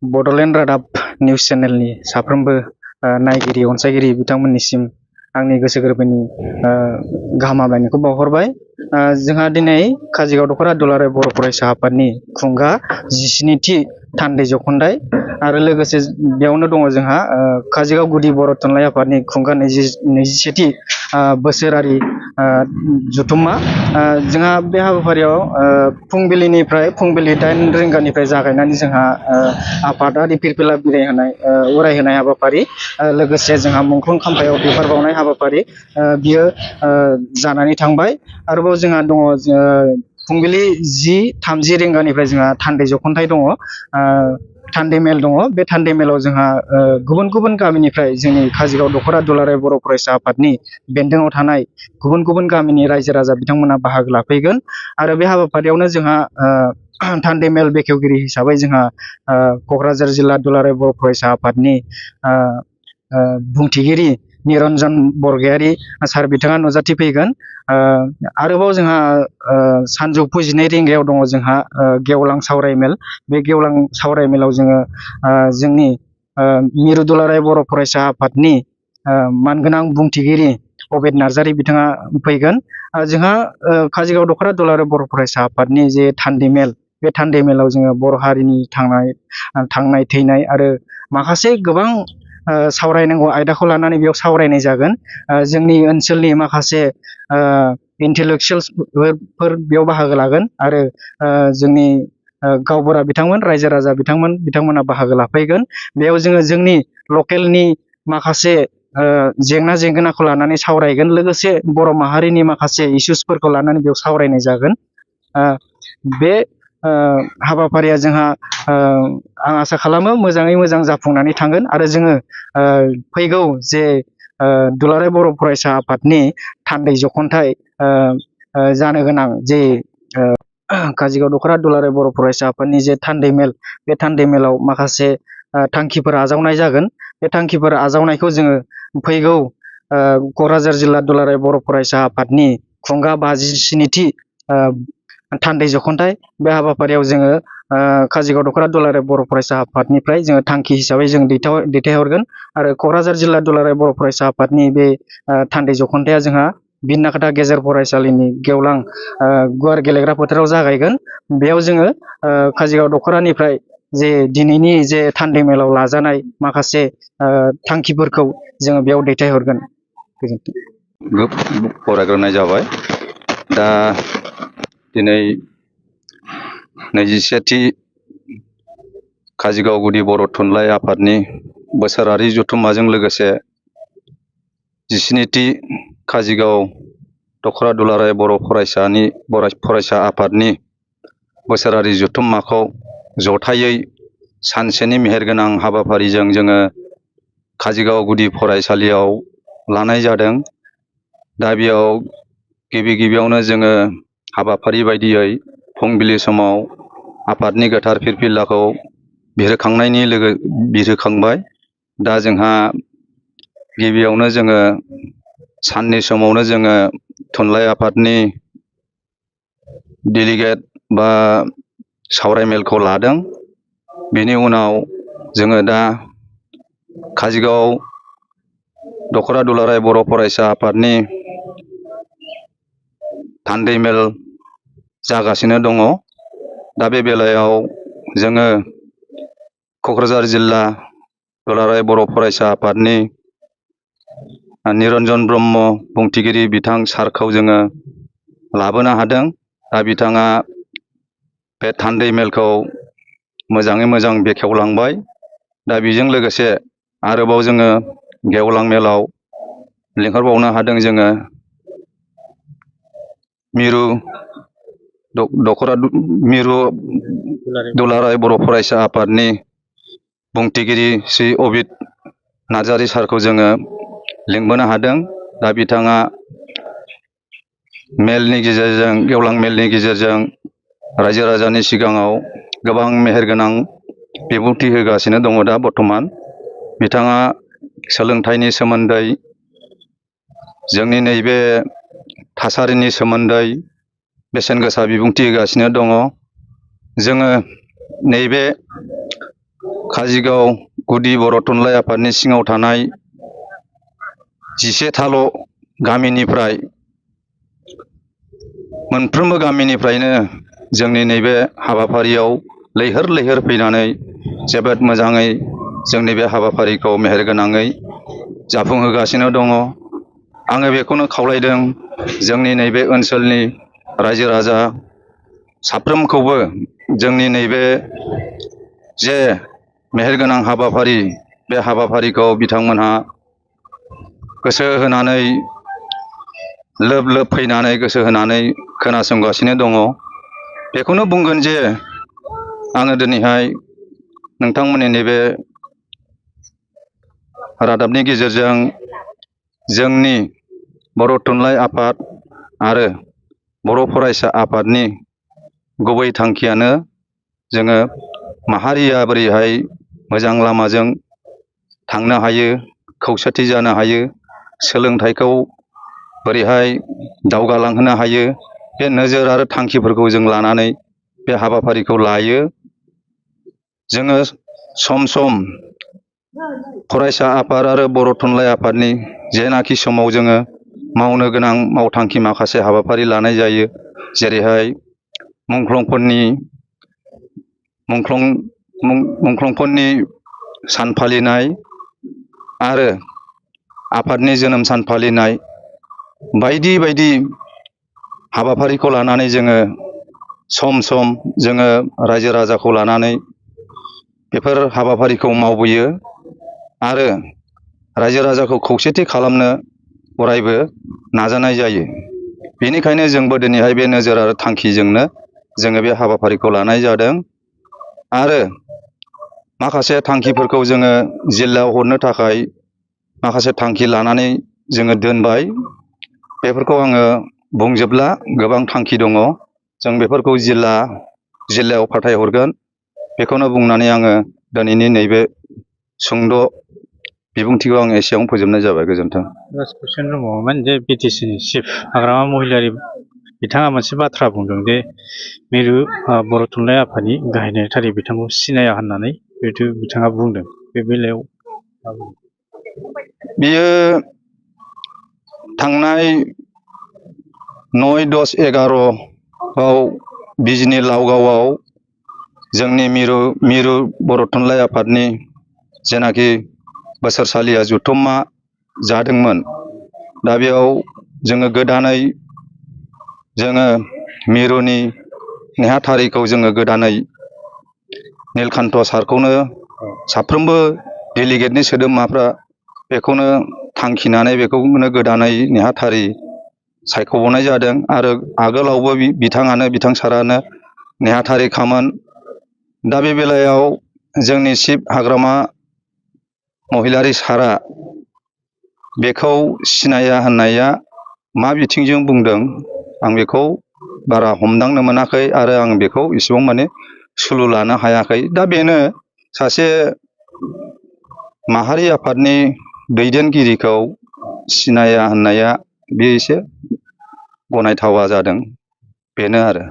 बड'लेण्ड रादाब निउस चेनेलनि साफ्रोमबो नायगिरि अनसायगिरि बिथांमोननिसिम आंनि गोसो गोरबोनि गाहाम हामलायनायखौ बावहरबाय। जोंहा दिनै काजिगाव दख'रा दुलाराय बर' फरायसा आफादनि खुंगा 17थि थान्दै जख'न्दाय आरो लोगोसे बेयावनो दङ जोंहा काजिगाव गुदि बर' थुनलाइ आफादनि खुंगा 21थि बोसोरारि जथुम्मा। जोंहा बे हाबाफारियाव फुंबिलि 8 रिंगानिफ्राय जागायनानै जोंहा आफादारि फिरफिला बिदाय होनाय उरायहोनाय हाबाफारि लोगोसे जोंहा मुंख्लं खाम्फायाव बिबार बावनाय हाबाफारि बियो जानानै थांबाय। आरोबाव जोंहा दङ फुंबिलि 10:30 रिंगानिफ्राय जोंहा थान्दै जख'न्थाय दङ, थान्दै मेल दङ। बे थान्दै मेलाव जोंहा गुबुन गुबुन गामिनिफ्राय जोंनि काजिगाव दख'रा दुलाराय बर' फरायसा आफादनि बेन्दोङाव थानाय गुबुन गुबुन गामिनि रायजो राजा बिथांमोना बाहागो लाफैगोन। आरो बे हाबाफारियावनो जोंहा थान्दै मेल बेखेवगिरि हिसाबै जोंहा क'क्राझार जिल्ला दुलाराय बर' फरायसा आफादनि बुंथिगिरि निरन्जन बरगयारी सार बिथाङा नुजाथिफैगोन। आरोबाव जोंहा सानजौफु 12 रिंगायाव दङ जोंहा गेवलां सावरायमेल। बे गेवलां सावरायमेलाव जोङो जोंनि मिरु दुलाराय बर' फरायसा आफादनि मानगोनां बुंथिगिरि अबेद नार्जारी बिथाङा फैगोन। जोंहा काजिगाव दख'रा दुलाराय बर' फरायसा आफादनि जे थान्दै मेल, बे थान्दै मेलाव जोङो बर' हारिनि थांनाय थैनाय आरो माखासे गोबां सावरायनांगौ आयदाखौ लानानै बेयाव सावरायनाय जागोन। जोंनि ओनसोलनि माखासे इन्टेलेक्सुयेल्सफोर बेयाव बाहागो लागोन आरो जोंनि गावबुरा बिथांमोन, रायजो राजा बिथांमोना बाहागो लाफैगोन। बेयाव जोङो जोंनि लकेलनि माखासे जेंना जेंगोनाखौ लानानै सावरायगोन, लोगोसे बर' माहारिनि माखासे इस्युसफोरखौ लानानै बेयाव सावरायनाय जागोन। बे हाबाफारिया जोंहा आं आसा खालामो मोजाङै मोजां जाफुंनानै थांगोन आरो जोङो फैगौ जे दुलाराय बर' फरायसा आफादनि थान्दै जख'न्थाय जानो गोनां जे काजिगाव दख'रा दुलाराय बर' फरायसा आफादनि जे थान्दै मेल, बे थान्दै मेलाव माखासे थांखिफोर आजावनाय जागोन। बे थांखिफोर आजावनायखौ जोङो फैगौ क'क्राझार जिल्ला दुलाराय बर' फरायसा आफादनि खुंगा 57थि थान्दै जख'न्थाय, बे हाबाफारियाव जोङो काजिगाव दख'रा दुलाराय बर' फरायसा आफादनिफ्राय जोङो थांखि हिसाबै जों दैथायहरगोन। आरो क'क्राझार जिल्ला दुलाराय बर' फरायसा आफादनि बे थान्दै जख'न्थाया जोंहा बिन्नाखाथा गेजेर फरायसालिनि गेवलां गुवार गेलेग्रा फोथाराव जागायगोन। बेयाव जोङो काजिगाव दख'रानिफ्राय जे दिनैनि जे थान्दै मेलाव लाजानाय माखासे थांखिफोरखौ जोङो बेयाव दैथायहरगोन। गोजोन्थों। फरायग्रोनाय जाबाय। दा दिनै 21थि काजिगाव गुदि बर' थुनलाइ आफादनि बोसोरारि जथुम्माजों लोगोसे 17थि काजिगाव दख'रा दुलाराय बर' फरायसा आफादनि बोसोरारि जथुम्माखौ जथायै सानसेनि मेहेरगोनां हाबाफारिजों जोङो काजिगाव गुदि फरायसालियाव लानाय जादों। दा बेयाव गिबियावनो जोङो हाबाफारि बायदियै फुंबिलि समाव आफादनि गोथार फिरफिलाखौ बिरहोखांबाय। दा जोंहा गिबियावनो जोङो साननि समावनो जोङो थुनलाइ आफादनि डेलिगेट बा सावरायमेलखौ लादों। बेनि उनाव जोङो दा काजिगाव दख'रा दुलाराय बर' फरायसा आफादनि थान्दै मेल जागासिनो दङ। दा बे बेलायाव जोङो क'क्राझार जिल्ला दुलाराय बर' फरायसा आफादनि निरन्जन ब्रह्म बुंथिगिरि बिथां सारखौ जोङो लाबोनो हादों। दा बिथाङा बे थान्दै मेलखौ मोजाङै मोजां बेखेवलांबाय। दा बेजों लोगोसे आरोबाव जोङो गेवलां मेलाव लिंहरबावनो हादों जोङो मिरु दुलाराय बर' फरायसा आफादनि बुंथिगिरि श्री अबिद नार्जारी सारखौ जोङो लिंबोनो हादों। दा बिथाङा गेवलां मेलनि गेजेरजों रायजो राजानि सिगाङाव गोबां मेहेरगोनां बिबुंथि होगासिनो दङ। दा बर्थमान बिथाङा सोलोंथाइनि सोमोन्दै, जोंनि नैबे थासारिनि सोमोन्दै बेसेन गोसा बिबुंथि होगासिनो दङ। जोङो नैबे काजिगाव गुदि बर' थुनलाइ आफादनि सिङाव थानाय 11थाल' गामिनिफ्राय मोनफ्रोमबो गामिनिफ्रायनो जोंनि नैबे हाबाफारियाव लैहोर लैहोर फैनानै जोबोद मोजाङै जोंनि बे हाबाफारिखौ मेहेरगोनाङै जाफुंहोगासिनो दङ। आङो बेखौनो खावलायदों जोंनि नैबे ओनसोलनि रायजो राजा साफ्रोमखौबो जोंनि नैबे जे मेहेरगोनां हाबाफारि बे हाबाफारिखौ बिथांमोनहा गोसो होनानै लोब लोब फैनानै गोसो होनानै खोनासंगासिनो दङ। बेखौनो बुंगोन जे आङो दिनैहाय नोंथांमोननि नैबे रादाबनि गेजेरजों जोंनि बर' थुनलाइ आफाद आरो बर' फरायसा आफादनि गुबै थांखियानो जोङो माहारिया बोरैहाय मोजां लामाजों थांनो हायो, खौसेथि जानो हायो, सोलोंथाइखौ बोरैहाय दावगालांहोनो हायो, बे नोजोर आरो थांखिफोरखौ जों लानानै बे हाबाफारिखौ लायो। जोङो सम सम फरायसा आफाद आरो बर' थुनलाइ आफादनि जेनाखि समाव जोङो मावनो गोनां मावथांखि माखासे हाबाफारि लानाय जायो, जेरैहाय मुंख्लंफोरनि सान फालिनाय आरो आफादनि जोनोम सान फालिनाय बायदि बायदि हाबाफारिखौ लानानै जोङो सम सम जोङो रायजो राजाखौ लानानै बेफोर हाबाफारिखौ मावबोयो आरो रायजो राजाखौ खौसेथि खालामनो अरायबो नाजानाय जायो। बेनिखायनो जोंबो दिनैहाय बे नोजोर आरो थांखिजोंनो जोङो बे हाबाफारिखौ लानाय जादों आरो माखासे थांखिफोरखौ जोङो जिल्लायाव हरनो थाखाय माखासे थांखि लानानै जोङो दोनबाय। बेफोरखौ आङो बुंजोबला, गोबां थांखि दङ। जों बेफोरखौ जिल्लायाव फाथायहरगोन। बेखौनो बुंनानै आङो दिनैनि नैबे सुंद' बिबुंथिखौ आं एसेयावनो फोजोबनाय जाबाय। गोजोन्थों। लास्ट कुइसन दंबावोमोन जे बिटिसिनि चिफ हाग्रामा महिलारि बिथाङा मोनसे बाथ्रा बुंदों जे मिरु बर' थुनलाइ आफादनि गाहाय नेहाथारि बिथांखौ सिनाया होननानै बेथु बिथाङा बुंदों। बे बेलायाव बियो थांनाय 9/10/11 बिजनि लावगावआव जोंनि मिरु बर' थुनलाइ आफादनि जेनाखि बोसोरसालिया जथुम्मा जादोंमोन। दा बेयाव जोङो गोदानै मिरुनि नेहाथारिखौ जोङो गोदानै नीलकान्त सारखौनो साफ्रोमबो डेलिगेटनि सोद्रोमाफ्रा बेखौनो थांखिनानै बेखौनो गोदानै नेहाथारि सायख'बावनाय जादों आरो आगोलावबो बिथां सारानो नेहाथारिखामोन। दा बे बेलायाव जोंनि चिफ हाग्रामा महिलारि सारा बेखौ सिनाया होननाया मा बिथिंजों बुंदों आं बेखौ बारा हमदांनो मोनाखै आरो आं बेखौ इसेबां माने सुलु लानो हायाखै। दा बेनो सासे माहारि आफादनि दैदेनगिरिखौ सिनाया होननाया बे एसे गनायथावा जादों, बेनो आरो।